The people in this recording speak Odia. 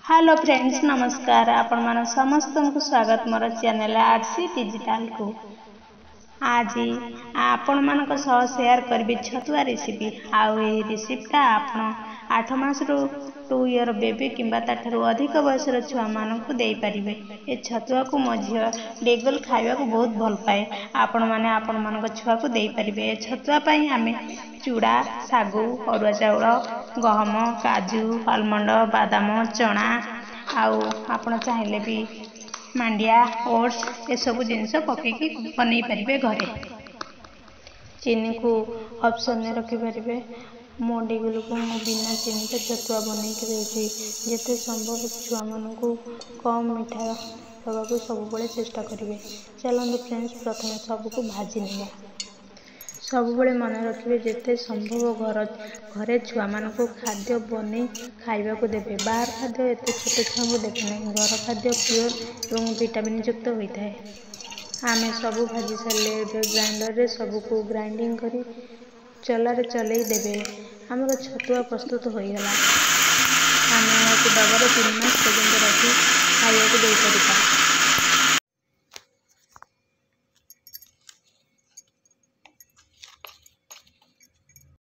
ହ୍ୟାଲୋ ଫ୍ରେଣ୍ଡସ୍, ନମସ୍କାର। ଆପଣମାନ ସମସ୍ତଙ୍କୁ ସ୍ୱାଗତ ମୋର ଚ୍ୟାନେଲ୍ ଆର୍ଟସି ଡିଜିଟାଲକୁ। ଆଜି ଆପଣମାନଙ୍କ ସହ ସେୟାର କରିବି ଛତୁଆ ରେସିପି। ଆଉ ଏହି ରେସିପିଟା ଆପଣ 8 ମାସରୁ 2 ଇୟର୍ ବେବି କିମ୍ବା ତା'ଠାରୁ ଅଧିକ ବୟସର ଛୁଆମାନଙ୍କୁ ଦେଇପାରିବେ। ଏ ଛତୁଆକୁ ମୋ ଝିଅ ଡେଗଲ ଖାଇବାକୁ ବହୁତ ଭଲ ପାଏ। ଆପଣମାନେ ଆପଣମାନଙ୍କ ଛୁଆକୁ ଦେଇପାରିବେ। ଏ ଛତୁଆ ପାଇଁ ଆମେ ଚୁଡ଼ା, ଶାଗୁ, ଅରୁଆ ଚାଉଳ, ଗହମ, କାଜୁ, ଆଲମଣ୍ଡ, ବାଦାମ, ଚଣା, ଆଉ ଆପଣ ଚାହିଁଲେ ବି ମାଣ୍ଡିଆ, ଓଟ୍ସ ଏସବୁ ଜିନିଷ ପକାଇକି ବନେଇ ପାରିବେ ଘରେ। ଚିନିକୁ ଅପସନ୍ରେ ରଖିପାରିବେ। ମୋ ଡିଗୁଲକୁ ମୁଁ ବିନା ଚିନିରେ ଛତୁଆ ବନେଇକି ଦେଉଛି। ଯେତେ ସମ୍ଭବ ଛୁଆମାନଙ୍କୁ କମ୍ ମିଠା ଦେବାକୁ ସବୁବେଳେ ଚେଷ୍ଟା କରିବେ। ଚାଲନ୍ତୁ ଫ୍ରେଣ୍ଡସ୍, ପ୍ରଥମେ ସବୁକୁ ଭାଜି ନେବା। ସବୁବେଳେ ମନେ ରଖିବେ, ଯେତେ ସମ୍ଭବ ଘରେ ଛୁଆମାନଙ୍କୁ ଖାଦ୍ୟ ବନେଇ ଖାଇବାକୁ ଦେବେ। ବାହାର ଖାଦ୍ୟ ଏତେ ଛୋଟ ଛୁଆଙ୍କୁ ଦେବେ ନାହିଁ। ଘର ଖାଦ୍ୟ ପିଓର ଏବଂ ଭିଟାମିନ୍ ଯୁକ୍ତ ହୋଇଥାଏ। ଆମେ ସବୁ ଭାଜି ସାରିଲେ ଏବେ ଗ୍ରାଇଣ୍ଡରରେ ସବୁକୁ ଗ୍ରାଇଣ୍ଡିଙ୍ଗ କରି ଚଲାରେ ଚଲେଇ ଦେବେ। ଆମର ଛତୁଆ ପ୍ରସ୍ତୁତ ହୋଇଗଲା। ଆମେ ଏହାକୁ ଡବାରେ 3 ମାସ ପର୍ଯ୍ୟନ୍ତ ରଖି ଖାଇବାକୁ ଦେଇପାରିବା।